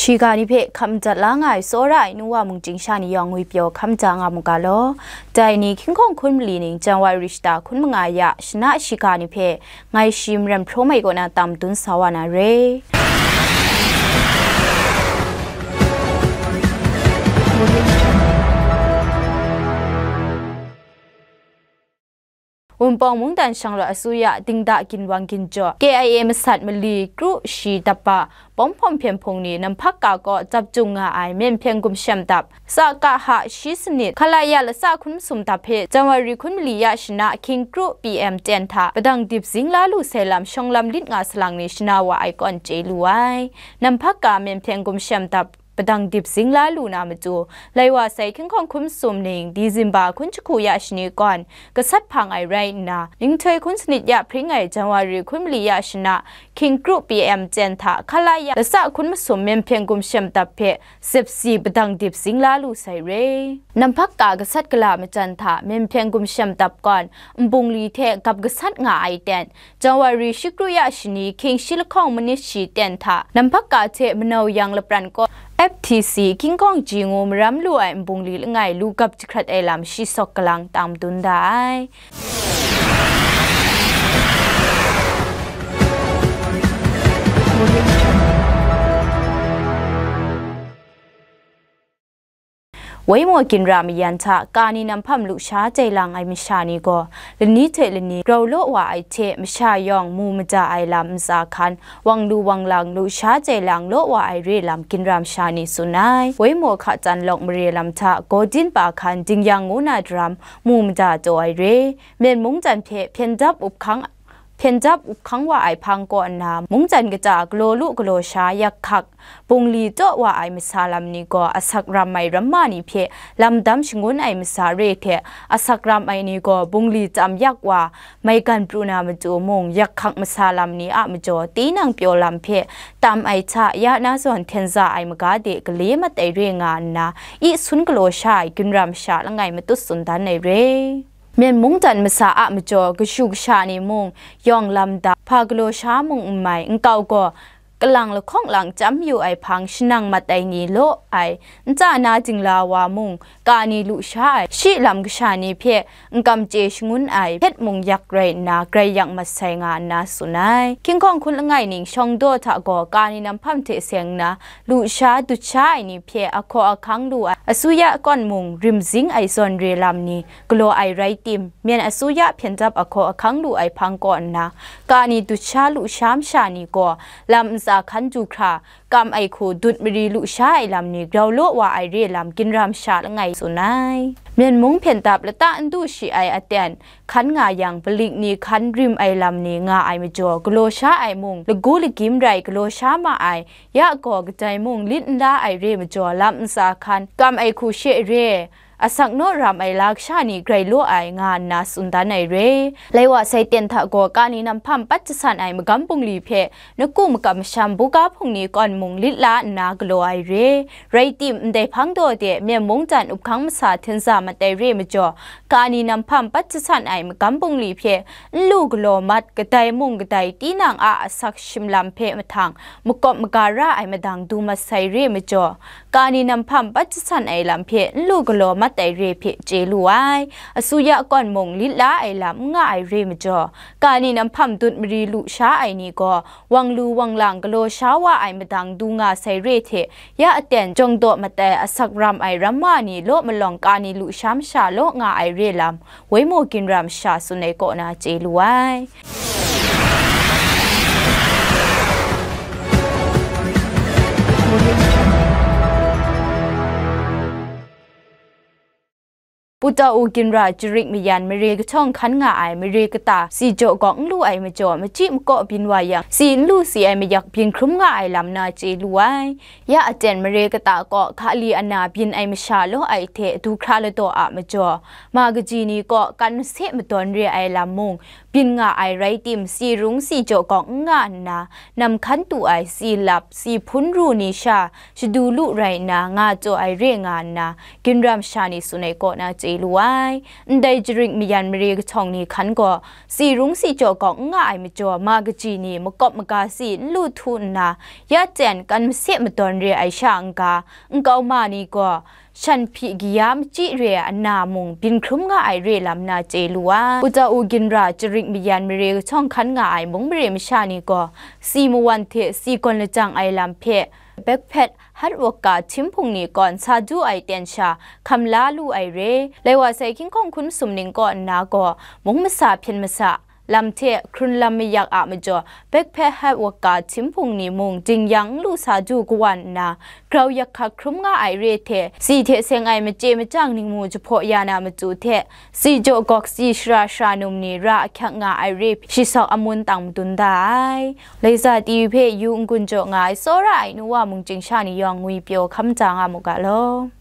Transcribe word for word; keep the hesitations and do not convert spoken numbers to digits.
Shiga ni hpe hkap madat la nga ai tsawra ai nu wa mung chyingsha ni yawng ngwi pyaw hkam da nga mu ga law. Dai ni hkying hkawng hkun mali ning Janwari shata hkun manga ya shana shiga ni hpe ngai shi Maren Hpraw Mai kaw na tam dun sa wa na re. Wunpawng mungdan shanglawt asuya dingda ginwang ginjaw, K I A masat mali kru shi dapa, bawm hpawm hpyen hpung ni namhpak ka kaw dap jung nga ai Myen Hpyen Gumshem Dap, Sa K H shi sanit, Khalaya latsa hkun masum dap hpe Janwari hkun mali ya shana hkying kru P M ten hta padang dip zing la lu sai lam shawng lam lit nga salang ni shana wa ai kawn chye lu ai. Namhpak ka Myen Hpyen Gumshem Dap padang dip zing la lu na matu, lai wa sai hkying hkawng hkun masum ning Disemba hkun jahku ya shani kawn gasat hpang ai rai nna, ninghtoi hkun sanit ya hpring ai Janwari hkun mali ya shana hkying kru P M ten hta Khalaya latsa hkun masum Myen Hpyen Gumshem Dap hpe zepsi padang dip zing la lu sai re. Namhpak ka gasat gala majan hta Myen Hpyen Gumshem Dap kawn nbungli hte gap gasat nga ai ten, Janwari shi kru ya shani hkying shi lahkawng manit shi ten hta namhpak ka hte manau yang lapran kaw F T C hkying hkawng ji ngu maram lu ai nbungli langai lu gap jahkrat ai lam shi sawk galang tam dun da ai. Waimaw ginra mayan hta kani nam hpam lusha jai lang ai masha ni gaw, lani hte lani grau law wa ai hte masha yawng mu mada ai lam ntsa hkan, wang lu wang lang lusha jai lang law wa ai re lam ginra masha ni tsun ai. Waimaw hka tsan lawk mare lam hta Gawdin pa hkan dingyang ngu na daram mu mada taw ai re, Myen mungdan hpe hpyen dap up hkang hpyen dap up hkang wa ai hpang kaw nna, mungdan kata galaw lu galaw sha yak hkak, bungli taw wa ai masa lam ni gaw asak ram ai ramma ni hpe lam dam shangun ai masa re hte asak ram ai ni gaw bungli tam yak wa, maigan pru na matu mung yak hkak masa lam ni a majaw tinang pyaw lam hpe tam ai hta ya na zawn hten za ai maga de gale mat ai re nga nna, i sun galaw sha ai ginra masha langai matut tsun dan ai re. Myen mungdan masa a majaw kashu kasha ni mung yawng lam da, hpa galaw sha mung n mai, nkau gaw kalang lahkawng lang chyam yu ai hpang shanang mat ai ni law ai, nta na dingla wa mung kani lusha ai, shi lam kasha ni hpe n kam chye shangun ai, hpyet mung yak rai nna grai yak mat sai nga nna tsun ai. Hkying hkawng hkun langai ning shawng daw hta gaw kani nam hpam hte seng nna lusha dut sha ai ni hpe ahkaw ahkang lu ai, asuya kawn mung rim zing ai zawn re lam ni galaw ai rai tim, Myen asuya hpyen dap ahkaw ahkang lu ai hpang kaw nna, kani dut sha lu sha masha ni gaw lam ntsa hkan du hkra, kam ai hku dut mari lu sha ai lam ni grau law wa ai re lam ginra masha langai tsun ai. Myen mung hpyen dap lata n du shi ai aten, hkan nga yang, palik ni hkan rim ai lam ni nga ai majaw, galaw sha ai mung, lagu lagyim rai galaw sha ma ai, ya gaw kadai mung lit n la ai re majaw, lam ntsa hkan, kam ai hku she re, asak naw ram ai la kasha ni grai law ai nga nna tsun dan ai re. Lai wa sai ten hta gaw kani nam hpam pat jasan ai magam bungli hpe naku makam masham buga hpung ni kawn mung lit la nna galaw ai re. Rai tim, ndai hpang daw de Myen mungdan up hkang masa hten za mat ai re majaw, kani nam hpam pat jasan ai magam bungli hpe n lu galaw mat, kadai mung kadai tinang a asak shim lam hpe mahtang makawp maga ra ai madang du mat sai re majaw, kani nam hpam pat jasan ai lam hpe n lu galaw mat ai re hpe chye lu ai. Asuya kawn mung lit la ai lam n nga ai re majaw, kani nam hpam dut mari lu sha ai ni gaw, wang lu wang lang galaw sha wa ai madang du nga sai re hte, ya aten jawng daw mat ai asak ram ai ramma ni law malawng kani lu sha masha law nga ai re lam, Waimaw ginra masha tsun ai kaw na chye lu ai. Putau ginra jarik mayan mare kahtawng hkan nga ai mare kata si jaw gawk n lu ai majaw, machyi makaw byin wa yang, si n lu si ai mayak byin hkrum nga ai lam na chye lu ai. Ya aten mare kata kaw hkali ana byin ai masha law ai hte du hkra ladaw a majaw, ma kaji ni kaw kan mase madawn re ai lam mung, byin nga ai rai tim, si rung si jaw gawk n nga nna, nam hkan tu ai si lap, si hpun ru ni sha shadu lu rai nna, nga jaw ai re nga nna, ginra masha ni tsun ai kaw na chye lu ai. Ndai jarik mayan mare kahtawng ni hkan gaw, si rung si jaw gawk n nga ai majaw, ma kaji ni makawp maga si n lu htu nna, ya ten kan mase madawn re ai sha n-ga, nkau ma ni gaw, shan hpyi kaya machyi re ai ana mung byin hkrum nga ai re lam na chye lu ai. Uta u ginra jarik mayan mare kahtawng hkan nga ai mung mare masha ni gaw, si mawan hte si gawn lajang ai lam hpe, Backpack Hatwaka htim hpung ni kawn sa du ai ten sha hkam la lu ai re. Lai wa sai hkying hkawng hkun sum ning kaw nna gaw, mung masa hpyen masa lam hte hkrun lam mayak a majaw, Backpack Hatwaka htim hpung ni mung jing-yang n lu sa du kawan nna, grau yak hkak hkrum nga ai re hte, si hte seng ai machye machyang ningmu jahpaw ya na matu hte, si jaw gawk si shara shara num ni ra ahkyak nga ai re, shi sawk amun tang madun da ai. Laisa T V hpe yu n-gun jaw nga ai tsawra ai nu wa mung chying sha ni yawng ngwi pyaw hkam ja nga mu ga law.